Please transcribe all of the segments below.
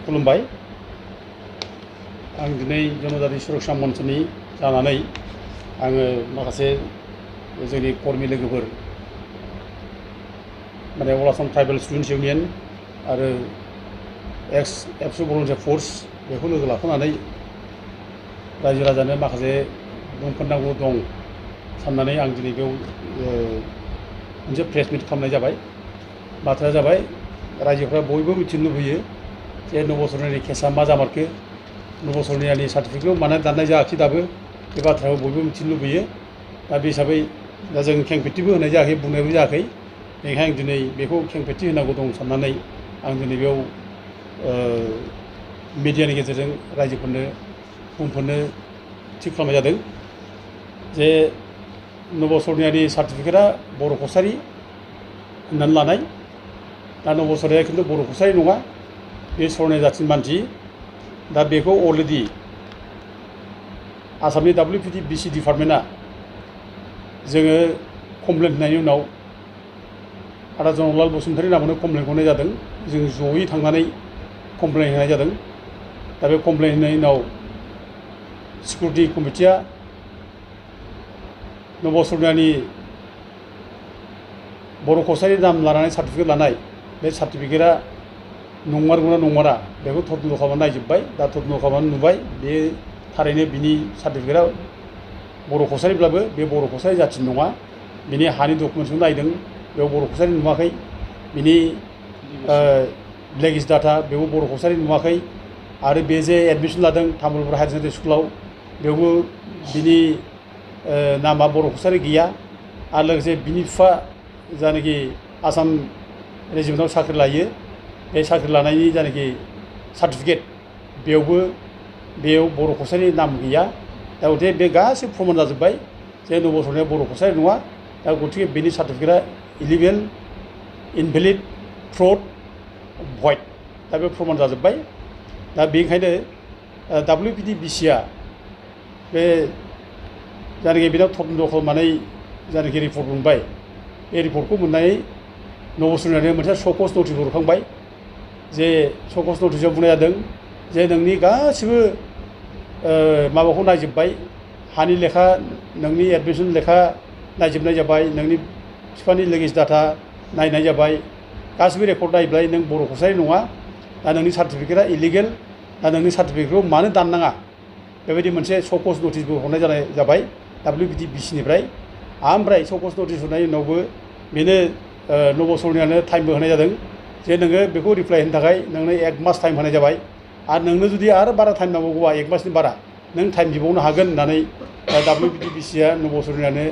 खुलुमबाय आं दिनै जनजाति सुरक्षा मन्चनि जानानै आङो माखासे जोंनि कर्मि लोगोफोर माने अल आसाम ट्राइबेल स्टुडेन्ट्स इउनियन आरो एक्स एबसु भलुन्टियार फर्स बेखौ लोगो लाफानानै रायजो राजानो माखासे बुंफोरनांगौ दं साननानै आं दिनै बेयाव मोनसे प्रेस मिट खालामनाय जाबाय। बाथ्राया जाबाय रायजोफ्रा बयबो मिथिनो लुबैयो जे नब सरनानि केसा मा जामारखो, नब सरनानि सार्टिफिकेटखौ मानो दाननाय जायाखै दाबो, बे बाथ्राखौ बयबो मिथिनो लुबैयो। दा बे हिसाबै दा जों खेंफेरथिबो होनाय जायाखै, बुंनायबो जायाखै। बेनिखायनो आं दिनै बेखौ खेंफेरथि होनांगौ दं साननानै आं दिनै बेयाव मिडियानि गेजेरजों रायजोफोरनो बुंफोरनो थिग खालामनाय जादों जे नब सरनानि सार्टिफिकेटआ बर' कसारि होननानै लानाय। दा नब सरनाया खिन्थु बर' कसारि नङा, बे सरनाय जाथिनि मानसि। दा बेखौ अलरेडि आसामनि WPT/BC डिपार्टमेन्टआ जोङो कमप्लेन होनायनि उनाव आदा जनरलाल बसुमतारी नामावनो कमप्लेन हरनाय जादों। जों जयै थांनानै कमप्लेन होनाय जादों। दा बे कमप्लेन होनायनि उनाव सिकिउरिटि कमिटिया नब सरनानि बर' कसारि नाम लानानै सार्टिफिकेट लानाय बे सार्टिफिकेटआ नंमारगौना नंमारा बेखौ तदन्त खालामनानै नायजोब्बाय। दा तदन्त खालामनानै नुबाय बे थारैनो बिनि सार्टिफिकेटआ बर' कसारिब्लाबो बे बर' कसारि जाथिनि नङा। बिनि हानि डकुमेन्ट्सखौ नायदों, बेयाव बर' कसारि नुवाखै। बिनि लेगेज डाटा बेयाव बर' कसारि नुवाखै। आरो बे जे एडमिसन लादों तामुलपुर हायार सेकेन्डारि स्कुलाव बेयावबो बिनि नामा बर' कसारि गैया। आरो लोगोसे बिनि बिफा जायनाखि आसाम रेजिमेन्टआव साख्रि लायो, बे साख्रि लानायनि जायनाखि सार्टिफिकेट बेयाव बर' कसारि नाम गैया। दा गथिखे बे गासैबो प्रमान जाजोब्बाय जे नब सरनाया बर' कसारि नङा। दा गथिखे बेनि सार्टिफिकेटआ इलिगेल, इनभेलिड, फ्रड, भइड दा बे प्रमान जाजोब्बाय। दा बेनिखायनो WPT/BCआ बे जायनाखि बेनाव तदन्त खालामनानै जायनाखि रिपर्ट मोनबाय, बे रिपर्टखौ मोननानै नब सरनानो मोनसे सकस नटिस हरखांबाय। जे सकस नटिसआव बुंनाय जादों जे नोंनि गासिबो माबाखौ नायजोब्बाय, हानि लेखा, नोंनि एडमिसन लेखा नायजोबनाय जाबाय, नोंनि बिफानि लेगेज डाटा नायनाय जाबाय, गासिबो रेकर्ड नायबाय, नों बर' कसारि नङा। दा नोंनि सार्टिफिकेटआ इलिगेल। दा नोंनि सार्टिफिकेटखौ मानो दाननाङा बेबायदि मोनसे सकस नटिसबो हरनाय जाबाय WPT/BCनिफ्राय। ओमफ्राय सकस नटिस हरनायनि उनावबो बेनो नब सरनायानो टाइमबो होनाय जादों जे नोङो बेखौ रिप्लाइ होनो थाखाय नोंनो 1 मास टाइम होनाय जाबाय। आरो नोंनो जुदि आरो बारा टाइम नांबावगौबा 1 मासनि बारा नों टाइम बिबावनो हागोन होननानै WPT/BCआ नब सरनायानो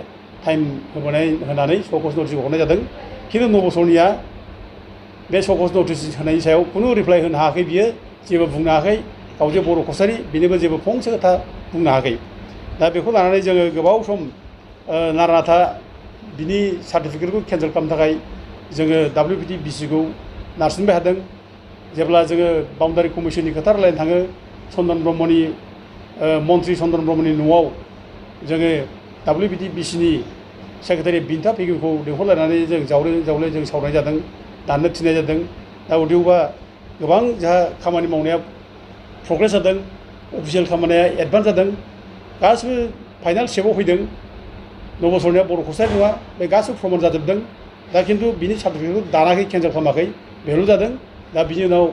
टाइम होनानै सकस नटिस हरनाय जादों। खिन्थु नब सरनाया बे सकस नटिस होनायनि सायाव खुनु रिप्लाइ होनो हायाखै। बियो जेबो बुंनो हायाखै। गाव जे बर' कसारि बेनिबो जेबो फंसे खोथा बुंनो हायाखै। दा बेखौ लानानै जोङो गोबाव सम नारा नाथा बिनि सार्टिफिकेटखौ केन्सेल खालामनो थाखाय जोङो WPT/BCखौ नारसिनबाय थादों। जेब्ला जोङो बाउन्डारि कमिसननि खोथा रायलायनो थाङो, चन्दन ब्रह्मनि मन्त्रि चन्दन ब्रह्मनि न'आव जोङो WPT/BCनि सेक्रेटारि बिन्था पेगुखौ लिंहरलायनानै जों जावले जों सावरायनाय जादों, दाननो थिननाय जादों। दा उदैयावबा गोबां जोंहा खामानि मावनाया प्रग्रेस जादों, अफिसियेल खामानिया एडभान्स जादों, गासिबो फाइनाल स्टेपआव फैदों। नब सरनाया बर' कसारि नङा, बे गासिबो प्रमान जाजोबदों। दा खिन्थु बिनि सार्टिफिकेटखौ दानाखै, केन्सेल खालामाखै, बेल' जादों। दा बिनि उनाव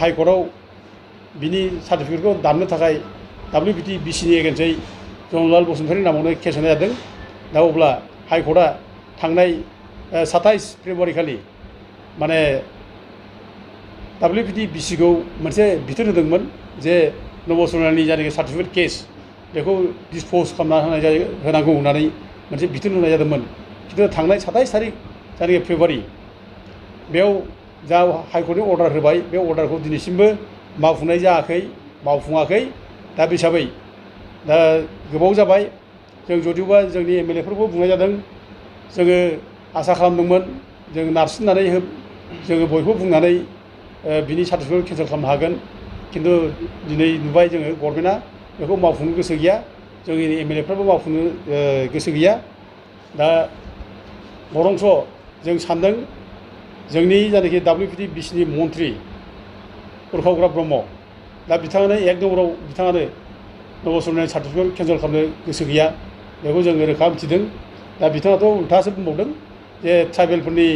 हाइकर्टआव बिनि सार्टिफिकेटखौ दाननो थाखाय WPT/BCनि एगेन्स्टै जनरलाल बसुमतारी नामावनो केस होनाय जादों। दा अब्ला हाइकर्टआ थांनाय 27 फेब्रुवारि खालि माने WPT/BCखौ मोनसे बिथोन होदोंमोन जे नब सरनानि जायनाखि सार्टिफिकेट केस बेखौ डिसप'ज खालामना होनांगौ होननानै मोनसे बिथोन होनाय जादोंमोन। खिन्थु थांनाय 27 थारिख जायनाखि फेब्रुवारि बेयाव जा हाइकर्टनि अर्डार होबाय, बे अर्डारखौ दिनैसिमबो मावफुङाखै। दा बे हिसाबै दा गोबाव जाबाय। जों जदिबा जोंनि MLA फोरखौ बुंनाय जादों, जोङो आसा खालामदोंमोन जों नारसिननानै जोङो बयबो बुंनानै बिनि सार्टिफिकेटखौ केन्सेल खालामनो हागोन। खिन्थु दिनै नुबाय जोङो गभर्नमेन्टआ बेखौ मावफुंनो गोसो गैया, जोंनि MLA फ्राबो मावफुंनो गोसो गैया। दा बरंस' जों सानदों जोंनि जायनाखि WPT/BCनि मन्त्रि उरफावग्रा ब्रह्म दा बिथाङानो 1 नम्बराव बिथाङानो नबसरनायनि सार्टिफिकेट केन्सेल खालामनो गोसो गैया बेखौ जोङो रोखा मिथिदों दा बिथाङाथ' उल्थासो बुंबावदों जे ट्राइबेलफोरनि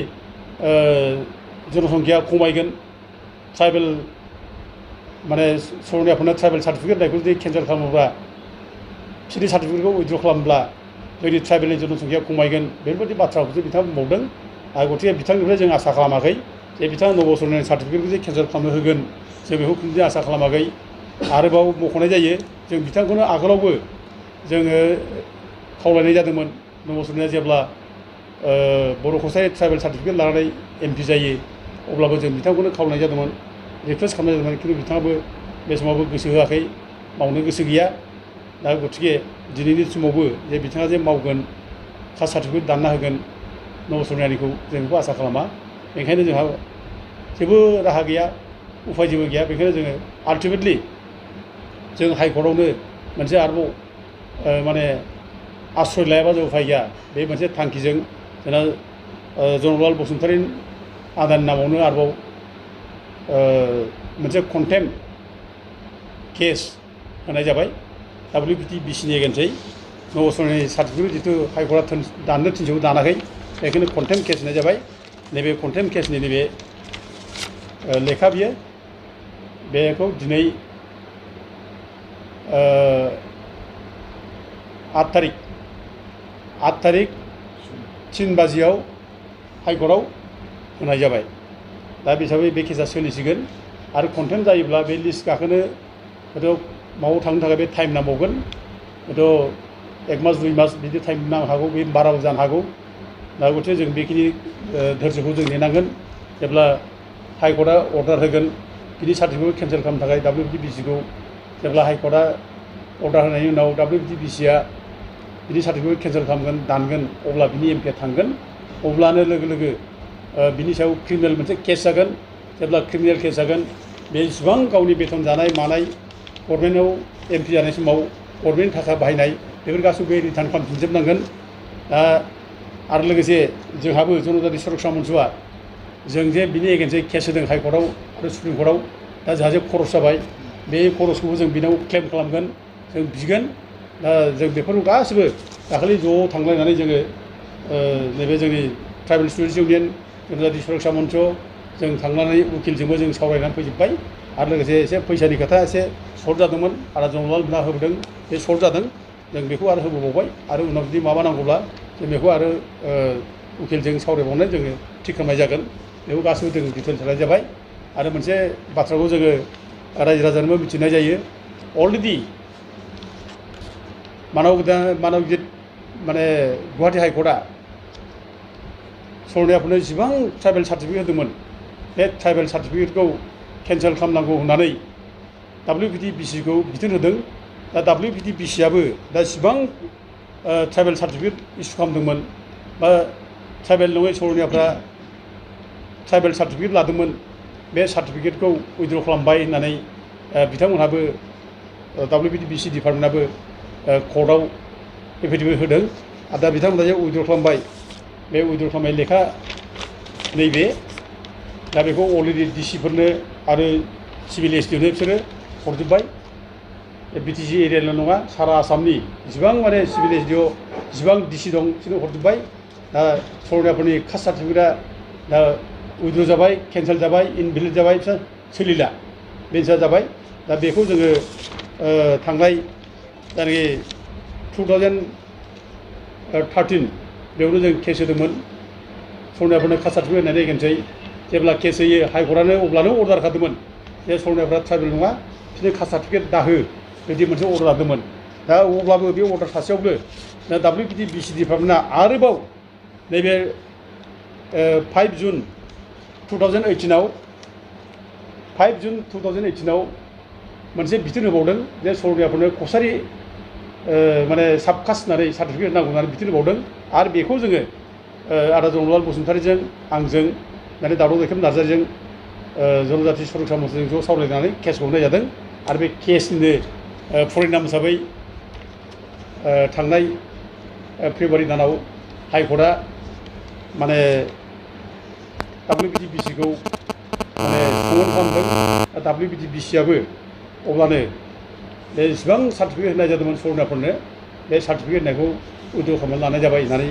जनसंख्या खमायगोन ट्राइबेल माने सरनियाफोरनो ट्राइबेल सार्टिफिकेट होनायखौ जुदि केन्सेल खालामोब्ला बिसोरनि सार्टिफिकेटखौ उइथड्र खालामब्ला जोंनि ट्राइबेलनि जनसंख्या खमायगोन बेफोरबायदि बाथ्राखौसो बिथाङा बुंबावदों आरो गतिके बिथांनिफ्राय जों आसा खालामाखै जे बिथाङा नबसरनायनि सार्टिफिकेटखौ जे केन्सेल खालामनो होगोन जों बेखौ खुनु आसा खालामाखै आरोबाव मख'नाय जायो जों बिथांखौनो आगोलावबो जोङो खावलायनाय जादोंमोन नबसरनाया जेब्ला बर' कसारि ट्राइबेल सार्टिफिकेट लानानै MP जायो अब्लाबो जों बिथांखौनो खावलायनाय जादोंमोन रिकुवेस्ट खालामनाय जादोंमोन खिन्थु बिथाङाबो बे समावबो गोसो होआखै मावनो गोसो गैया दा गतिके दिनैनि समावबो जे बिथाङा जे मावगोन कास्ट सार्टिफिकेट दानना होगोन नबसरनायानिखौ जों बेखौ आसा खालामा बेनिखायनो जोंहा जेबो राहा गैया उफाय जेबो गैया बेखायनो जोङो आल्टिमेटलि जों हाइकर्टआवनो मोनसे आरोबाव माने आश्रय लायाबा जों उफाय गैया बे मोनसे थांखिजों जोंना जनरलाल बसुमतारी आदानि नामावनो आरोबाव मोनसे कन्टेम्प केस होनाय जाबाय WPTBCनि एगेन्स्टै नबसरनायनि सार्टिफिकेट जितु हाइकर्टआ दाननो थिनसेयाव दानाखै बेखायनो कन्टेम्प केस होनाय जाबाय नैबे कन्टेम्प केसनि नैबे लेखा बियो बेखौ दिनै 8 तारिख 3 बाजियाव हाइकर्टआव होनाय जाबाय दा बे हिसाबै बे केसा सोलिसिगोन आरो कन्टेम्प जायोब्ला बे लिस्ट गाखोनो हयथ' माबायाव थांनो थाखाय बे टाइम नांबावगोन हयथ' 1 मास 2 मास बिदि टाइम नांनो हागौ बे बाराबो जानो हागौ दा गतिके जों बेखिनि धोर्ज्यखौ जों नेनांगोन जेब्ला हाइकर्टआ अर्डार होगोन बिनि सार्टिफिकेटखौ केन्सेल खालामनो थाखाय WPTBCखौ जेब्ला हाइकर्टआ अर्डार होनायनि उनाव WPTBCआ बिनि सार्टिफिकेट केन्सेल खालामगोन दानगोन अब्ला बिनि MP थांगोन अब्लानो लोगो लोगो बिनि सायाव क्रिमिनेल मोनसे केस जागोन जेब्ला क्रिमिनेल केस जागोन बे जेसेबां गावनि बेथन जानाय मानाय गभर्नमेन्टआव MP जानाय समाव गभर्नमेन्टनि थाखा बाहायनाय बेफोर गासैबो रिटार्न खालामफिनजोबनांगोन दा आरो लोगोसे जोंहाबो जनजाति सुरक्षा मन्चआ जों जे बिनि एगेन्स्टै केस होदों हाइकर्टआव आरो सुप्रिम कर्टआव दा जोंहा जे खरस जाबाय बे खरसखौबो जों बिनाव क्लेम खालामगोन जों बिगोन दा जों बेफोरखौ गासैबो दाखालि ज' थांलायनानै जोङो नैबे जोंनि ट्राइबेल स्टुडेन्टस इउनियन जनजाति सुरक्षा मन्च जों थांनानै उकिलजोंबो जों सावरायनानै फैजोब्बाय आरो लोगोसे एसे फैसानि खोथा एसे सर्ट जादोंमोन आरो जनरल बिना होबोदों बे सर्ट जादों जों बेखौ आरो होबोबावबाय आरो उनाव जुदि माबा नांगौब्ला जों बेखौ आरो उकिलजों सावरायबावनाय जोङो थिग खालामनाय जागोन बेखौ गासैबो जों डिटेल्स होनाय जाबाय आरो मोनसे बाथ्राखौ जोङो रायजो राजानोबो मिथिनाय जायो अलरेडि मानव गिदिर माने गुवाहाटी हाइकर्टआ सरनियाफोरनो जेसेबां ट्राइबेल सार्टिफिकेट होदोंमोन बे ट्राइबेल सार्टिफिकेटखौ केन्सेल खालामनांगौ होननानै WPTBCखौ बिथोन होदों दा WPTBCआबो दा जेसेबां ट्राइबेल सार्टिफिकेट इसु खालामदोंमोन बा ट्राइबेल नङै सरनियाफ्रा ट्राइबेल सार्टिफिकेट लादोंमोन बे सार्टिफिकेटखौ उइथड्र खालामबाय होननानै बिथांमोनहाबो WPTBC डिपार्टमेन्टआबो कर्टआव एफिडेभिट होदों आरो दा बिथांमोनहा जे उइथड्र खालामबाय बे उइथड्र खालामनाय लेखा नैबे दा बेखौ अलरेडि डिसिफोरनो आरो सिभिल एसडिअनो बिसोरो हरजोब्बाय BTC एरियाल' नङा सारा आसामनि जेसेबां माने सिभिल एसडिअ जेसेबां डिसि दं बिसोरनो हरजोब्बाय दा सरनियाफोरनि कास्ट सार्टिफिकेटआ दा उइथड्र जाबाय केन्सेल जाबाय इनभेलिड जाबाय बिसोर सोलिला बेनोसा जाबाय दा बेखौ जोङो थांनाय जायनाखि 2013 बेयावनो जों केस होदोंमोन सरनियाफोरनो कास्ट सार्टिफिकेट होनायनि एगेन्स्टै जेब्ला केस होयो हाइकर्टआनो अब्लानो अर्डार खादोंमोन जे सरनियाफ्रा ट्राइबेल नङा बिसोरनो कास्ट सार्टिफिकेट दाहो बिदि मोनसे अर्डार लादोंमोन दा अब्लाबो बे अर्डार थासेयावबो दा WPTBC डिपार्टमेन्टआ आरोबाव नैबे 5 जुन 2018आव मोनसे बिथोन होबावदों जे सरनियाफोरनो कसारि माने साबकास्ट होननानै सार्टिफिकेट नांगौ होननानै बिथोन होबावदों आरो बेखौ जोङो आदा जनरलाल बसुमतारीजों आंजों माने दावराव दैखेब नार्जारिजों जनजाति सुरक्षा मन्चजों ज' सावरायनानै केसखौ होनाय जादों आरो बे केसनिनो परिनाम हिसाबै थांनाय फेब्रुवारि दानाव हाइकर्टआ माने WPTBCखौ माने थांगोन खालामदों WBTBCआबो अब्लानो बे जेसेबां सार्टिफिकेट होनाय जादोंमोन सरनाफोरनो बे सार्टिफिकेट होनायखौ उद्योग खालामनानै लानाय जाबाय होननानै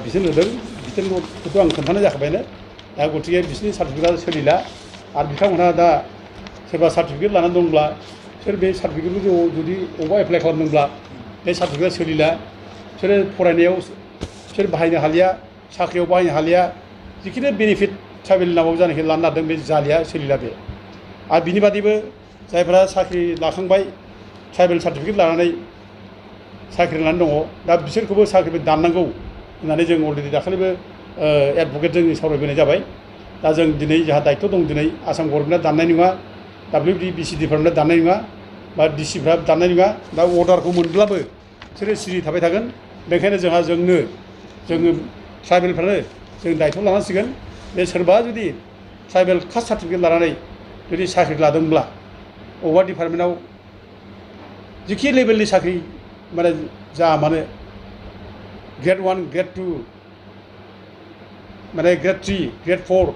बिथोन होदों बिथोनखौथ' आं खोन्थानाय जाखाबायानो दा गतिके बिसोरनि सार्टिफिकेटआ सोलिला आरो बिथांमोनहा दा सोरबा सार्टिफिकेट लानानै दंब्ला बिसोर बे सार्टिफिकेटखौ जुदि अबावबा एप्लाइ खालामदोंब्ला बे सार्टिफिकेटआ सोलिला बिसोरो फरायनायाव बिसोर बाहायनो हालिया साख्रियाव बाहायनो हालिया जिखुनु बेनिफिट ट्राइबेल नामाव जानायखौ लानो नागिरदों बे जालिया सोलिला बे आरो बिनि बादैबो जायफ्रा साख्रि लाखांबाय ट्राइबेल सार्टिफिकेट लानानै साख्रि लानानै दङ दा बिसोरखौबो साख्रिबो दाननांगौ होननानै जों अलरेडि दाखालिबो एडभकेटजों सावरायबोनाय जाबाय दा जों दिनै जोंहा दायथ' दं दिनै आसाम गभर्नमेन्टआ दाननाय नङा WBC डिपार्टमेन्टआ दाननाय नङा बा डिसिफ्रा दाननाय नङा दा अर्डारखौ मोनब्लाबो बिसोरो सिरि थाबाय थागोन बेनिखायनो जोङो ट्राइबेलफ्रानो जों दायथ' लानांसिगोन बे सोरबा जुदि ट्राइबेल कास्ट सार्टिफिकेट लानानै जुदि साख्रि लादोंब्ला अबेबा डिपार्टमेन्टआव जिखि लेभेलनि साख्रि माने जा मानो ग्रेड 1 ग्रेड 2 माने ग्रेड 3 ग्रेड 4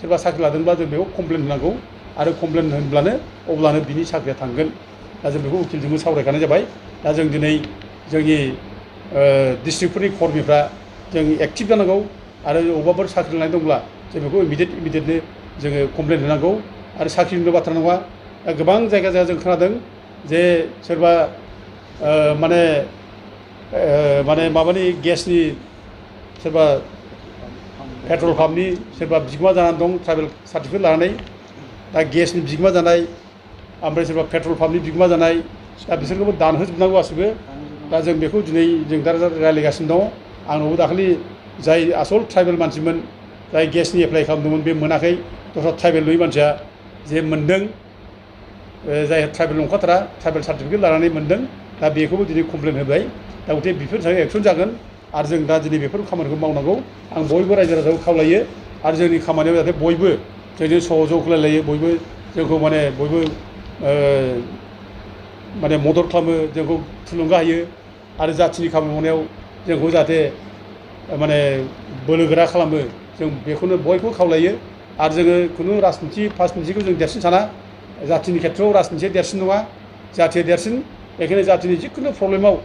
सोरबा साख्रि लादोंब्ला जों बेखौ कमप्लेन होनांगौ आरो कमप्लेन होनब्लानो अब्लानो बिनि साख्रिया थांगोन दा जों बेखौ उकिलजोंबो सावरायखानाय जाबाय दा जों दिनै जोंनि डिस्ट्रिक्टफोरनि कर्मिफ्रा जों एक्टिभ जानांगौ आरो अबेबाफोर साख्रि लानाय दंब्ला जों बेखौ इमिडियेटनो जोङो कमप्लेन होनांगौ आरो साख्रिनिल' बाथ्रा नङा दा गोबां जायगा जों खोनादों जे सोरबा माने माबानि गेसनि सोरबा पेट्रल पाम्पनि सोरबा बिगोमा जानानै दं ट्राइबेल सार्टिफिकेट लानानै दा गेसनि बिगोमा जानाय ओमफ्राय सोरबा पेट्रल पाम्पनि बिगोमा जानाय दा बिसोरखौबो दानहोजोबनांगौ गासिबो दा जों बेखौ दिनै जों दा रायज्लायगासिनो दङ आंनावबो दाखालि जाय आसल ट्राइबेल मानसिमोन जाय गेसनि एप्लाइ खालामदोंमोन बे मोनाखै दस्रा ट्राइबेल नङि मानसिया जे मोन्दों जाय ट्राइबेल नंखाथारा ट्राइबेल सार्टिफिकेट लानानै मोन्दों दा बेखौबो दिनै कमप्लेन होबाय दा गथिखे बेफोरनि थाखाय एक्सन जागोन आरो जों दा दिनै बेफोर खामानिखौ मावनांगौ आं बयबो रायजो राजाखौ खावलायो आरो जोंनि खामानियाव जाहाथे बयबो जोंजों सहयोग खालामलायो बयबो जोंखौ माने बयबो माने मदद खालामो जोंखौ थुलुंगा होयो आरो जाथिनि खामानि मावनायाव जोंखौ जाहाथे माने बोलोगोरा खालामो जों बेखौनो बयबो खावलायो आरो जोङो खुनु राजनितिखौ जों देरसिन साना जातिनि खेथ्रआव राजनितिया देरसिन नङा जाथिया देरसिन बेखायनो जातिनि जिखुनु प्रब्लेमाव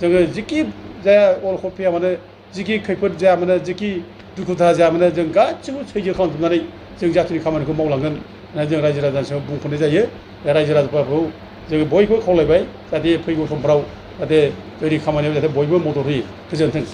जोङो जिखि जाया अलखद फैया मानो जिखि खैफोद जाया मानो जिखि दुखु दाहा जाया मानो जों गासिबो सैज्य खालामजोबनानै जों जातिनि खामानिखौ मावलांगोन होननानै जों रायजो राजानि सायाव बुंफोरनाय जायो रायजो राजाफोरखौ जोङो बयबो खावलायबाय जाहाथे फैगौ समफ्राव जाहाथे जोंनि खामानियाव जाहाथे बयबो मदद होयो गोजोन्थों।